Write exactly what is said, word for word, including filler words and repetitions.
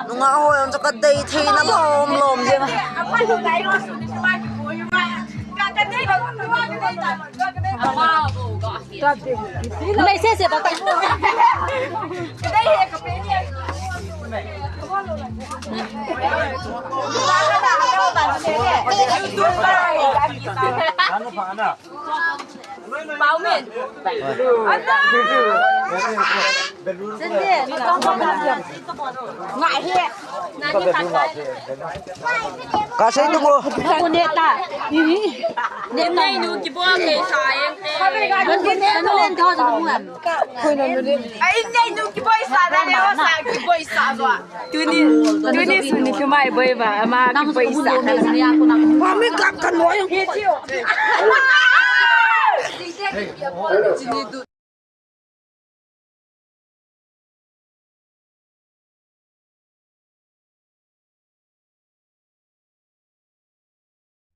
Nunga ho jong chu kadei thei na lom lom jeng. Nei se se ba ta. Paumin. Ka sei tu mo. Aku ne ta. Ne ta nu ki bo ke sa eng te. Ai, nei nu kiboi sa na le, o sa kiboi sa zo. Tuni, tuni suni kumai boi ba, ama kiboi sa. Mami kap kan lo yang.